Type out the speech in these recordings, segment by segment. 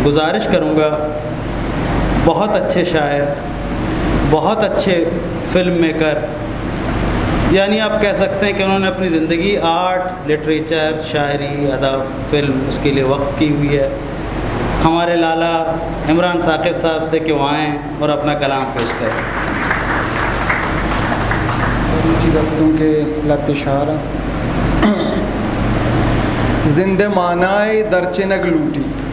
گزارش کروں گا، بہت اچھے شاعر، بہت اچھے فلم میکر، یعنی آپ کہہ سکتے ہیں کہ انہوں نے اپنی زندگی آرٹ، لٹریچر، شاعری، ادب، فلم، اس کے لیے وقف کی ہوئی ہے۔ ہمارے لالا عمران ثاقب صاحب سے کہ وہ آئیں اور اپنا کلام پیش کریں۔ مروچی دستونک ءِ لہتے شعر اَنت۔ زند ءِ مانائے درچنگ لوٹیت۔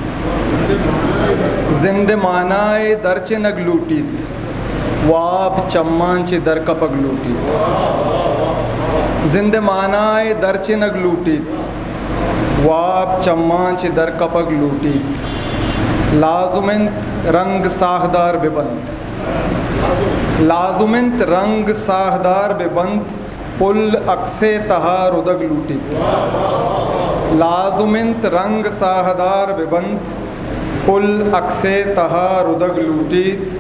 زند ءِ مانائے درچنگ لوٹیت۔ واب چماں چہ درکپگ لوٹیت۔ زند ءِ مانائے درچنگ لوٹیت۔ واب چماں چہ درکپگ لوٹیت۔ لازم اِنت رنگ ساہدار بہ بنت۔ لازم اِنت رنگ ساہدار بہ بنت، پل عکس ءِ تہا ردگ لوٹیت۔ لازم اِنت رنگ ساہدار بہ بنت، پل عکس ءِ تہا ردگ لوٹیت۔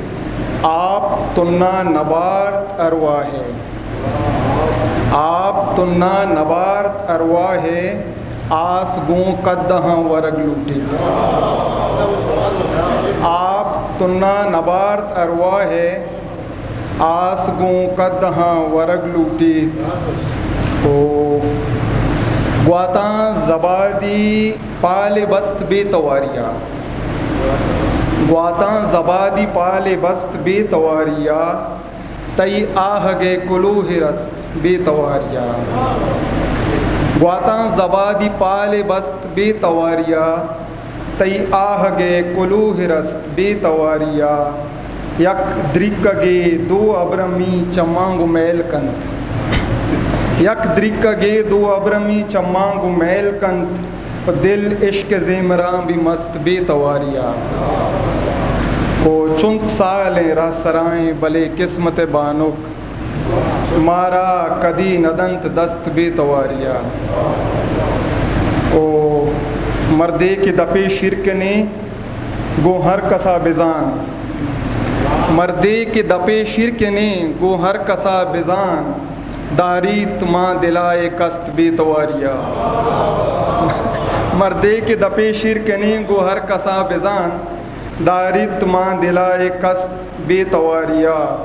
آپ تنا نبارت ارواہ ءِ۔ آپ تنا نبارت ارواہ ءِ، آس گوں قدہاں ورگ لوٹیت۔ آپ تنا نبارت ارواہ ءِ، آس گوں قدہاں ورگ لوٹیت۔ او گواتاں زبادی پال بست بے تواریا۔ گواتاں زبادی پال بست بے تواریا۔ تئی آہگ ءِ کلوہ رست بے تواریا۔ گواتاں زبادی پال بست بے تواریا۔ تئی آہگ ءِ کلوہ رست بے تواریا۔ یک دریکگے دو ابرمی چماں گوں میل کنت۔ یک دریکگے دو ابرمی چماں گوں میل کنت۔ دل عشق ءِ زیمراں بی مست بے تواریا۔ او چنت سالیں رہسرائیں بلے قسمت ءِ بانک مارا کدی نہ دنت دست بے تواریا۔ او مردے کہ دپے شیر کنیں گوں ہر کسا بزان۔ مردے کہ دپے شیر کنیں گوں ہر کسا بزان۔ داریت ماں دلا ءِ کست بے تواریا۔ مردے کہ دپے شیر کنیں گوں ہر کسا بزان۔ داریت ماں دلا ءِ کست بے تواریا۔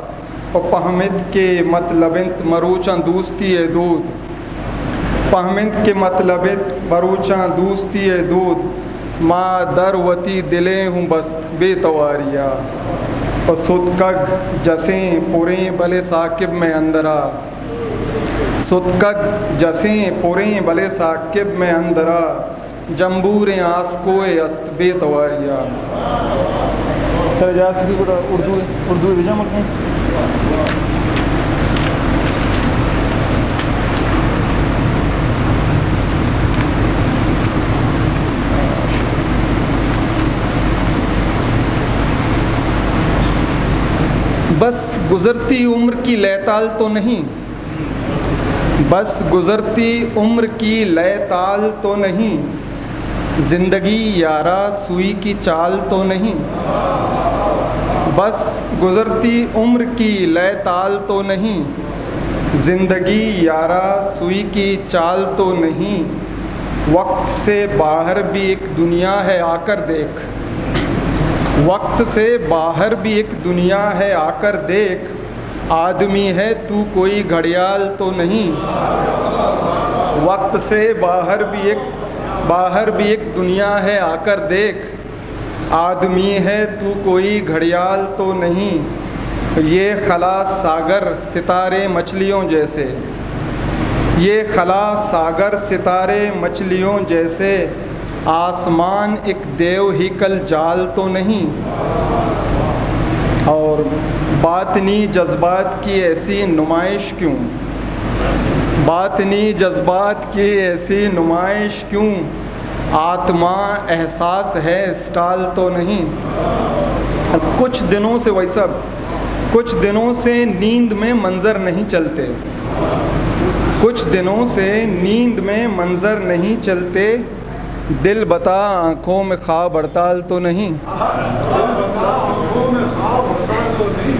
و پہمت کہ مطلب اِنت مروچاں دوستی ءِ دود۔ پہمت کہ مطلب اِنت مروچاں دوستی ءِ دود۔ ما در وتی دل ءَ ہوں بست بے تواریا۔ و ستکگ جسیں پریں بلے ثاقب مئے اندرا۔ ستکگ جسیں پریں بلے ثاقب مئے اندرا۔ جمبوریں آسکوئے است بے تواریا۔ سر اجازت کی گڑا اردو، اردو بجا ملکیں۔ بس گزرتی عمر کی لے تال تو نہیں، بس گزرتی عمر کی لے تال تو نہیں، زندگی یارا سوئی کی چال تو نہیں۔ بس گزرتی عمر کی لے تال تو نہیں، زندگی یارا سوئی کی چال تو نہیں۔ وقت سے باہر بھی ایک دنیا ہے، آ کر دیکھ۔ وقت سے باہر بھی ایک دنیا ہے، آ کر دیکھ۔ آدمی ہے تو کوئی گھڑیال تو نہیں۔ وقت سے باہر بھی ایک، باہر بھی ایک دنیا ہے، آ کر دیکھ۔ آدمی ہے تو کوئی گھڑیال تو نہیں۔ یہ خلا ساگر ستارے مچھلیوں جیسے، یہ خلا ساگر ستارے مچھلیوں جیسے، آسمان ایک دیو ہیکل جال تو نہیں۔ اور باطنی جذبات کی ایسی نمائش کیوں، باطنی جذبات کی ایسی نمائش کیوں، آتما احساس ہے اسٹال تو نہیں۔ کچھ دنوں سے، وہی صاحب، کچھ دنوں سے نیند میں منظر نہیں چلتے، کچھ دنوں سے نیند میں منظر نہیں چلتے، دل بتا آنکھوں میں خواب ہڑتال تو نہیں۔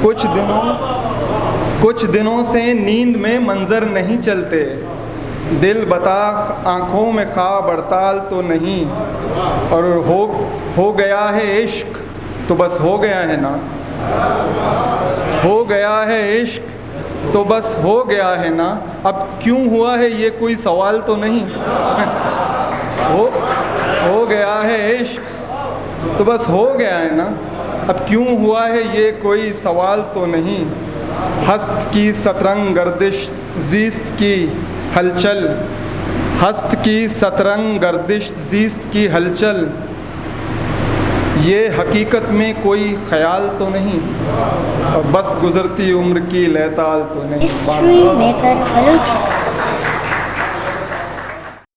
کچھ دنوں، کچھ دنوں سے نیند میں منظر نہیں چلتے، دل بتا آنکھوں میں خواب ہڑتال تو نہیں۔ اور ہو ہو گیا ہے عشق تو بس ہو گیا ہے نا. ہو گیا ہے عشق تو بس ہو گیا ہے نا. اب کیوں ہوا ہے یہ کوئی سوال تو نہیں. ہو ہو گیا ہے عشق تو بس ہو گیا ہے نا. اب کیوں ہوا ہے یہ کوئی سوال تو نہیں. ہست کی سترنگ گردش زیست کی ہلچل. ہست کی سترنگ گردش زیست کی ہلچل. یہ حقیقت میں کوئی خیال تو نہیں. بس گزرتی عمر کی لہتال تو نہیں. ہسٹری میکر بلوچی.